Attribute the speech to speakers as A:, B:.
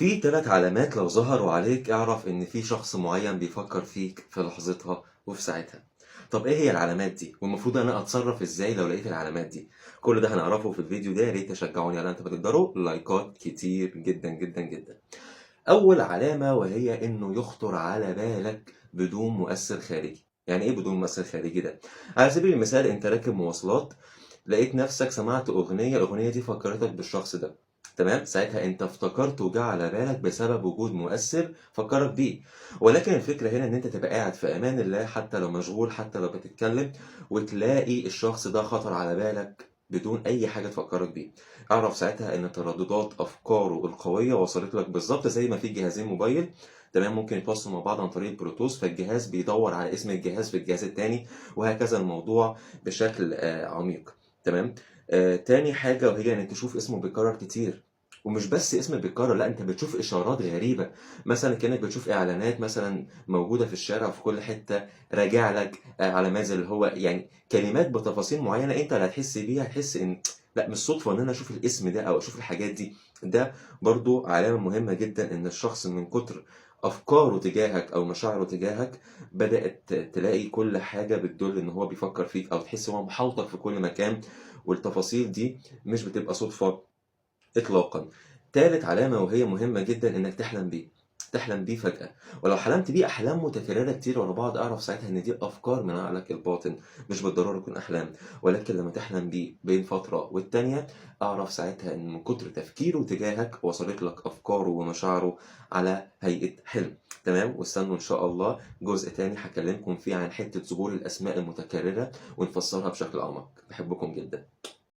A: في 3 علامات لو ظهروا عليك اعرف إن في شخص معين بيفكر فيك في لحظتها وفي ساعتها. طب إيه هي العلامات دي؟ والمفروض أنا أتصرف إزاي لو لقيت العلامات دي؟ كل ده هنعرفه في الفيديو ده، يا ريت تشجعوني على أنتوا بتقدروا لايكات كتير جدا جدا جدا. أول علامة وهي إنه يخطر على بالك بدون مؤثر خارجي. يعني إيه بدون مؤثر خارجي ده؟ على سبيل المثال أنت راكب مواصلات، لقيت نفسك سمعت أغنية، الأغنية دي فكرتك بالشخص ده، تمام؟ ساعتها انت افتكرت وجه على بالك بسبب وجود مؤثر فكرك بيه. ولكن الفكرة هنا ان انت تبقى قاعد في امان الله، حتى لو مشغول، حتى لو بتتكلم، وتلاقي الشخص ده خطر على بالك بدون اي حاجة تفكرك بيه. اعرف ساعتها ان ترددات افكاره القوية وصلت لك بالظبط، زي ما في جهازين موبايل، تمام، ممكن يتواصلوا مع بعض عن طريق البلوتوث، فالجهاز بيدور على اسم الجهاز في الجهاز التاني، وهكذا الموضوع بشكل عميق، تمام. تاني حاجة وهي ان تشوف اسمه بيتكرر كتير، ومش بس اسم بيتكرر، لا انت بتشوف اشارات غريبة، مثلا كانك بتشوف اعلانات مثلا موجودة في الشارع في كل حتة، راجع لك على مازل، اللي هو يعني كلمات بتفاصيل معينة انت اللي هتحس بيها، هتحس ان لا مش صدفة ان انا اشوف الاسم ده او اشوف الحاجات دي. ده برضو علامة مهمة جدا، ان الشخص من كتر افكاره تجاهك او مشاعره تجاهك بدات تلاقي كل حاجة بتدل ان هو بيفكر فيك، او تحس ان هو محاوطك في كل مكان، والتفاصيل دي مش بتبقى صدفة اطلاقا. تالت علامة وهي مهمة جدا، انك تحلم بيه، تحلم بيه فجأة، ولو حلمت بيه أحلام متكررة كتير ورا بعض اعرف ساعتها إن دي أفكار من عقلك الباطن، مش بالضرورة تكون أحلام، ولكن لما تحلم بيه بين فترة والتانية اعرف ساعتها إن من كتر تفكيره تجاهك وصلت لك أفكاره ومشاعره على هيئة حلم، تمام. واستنوا إن شاء الله جزء تاني هكلمكم فيه عن حتة ظهور الأسماء المتكررة ونفسرها بشكل أعمق. بحبكم جدا.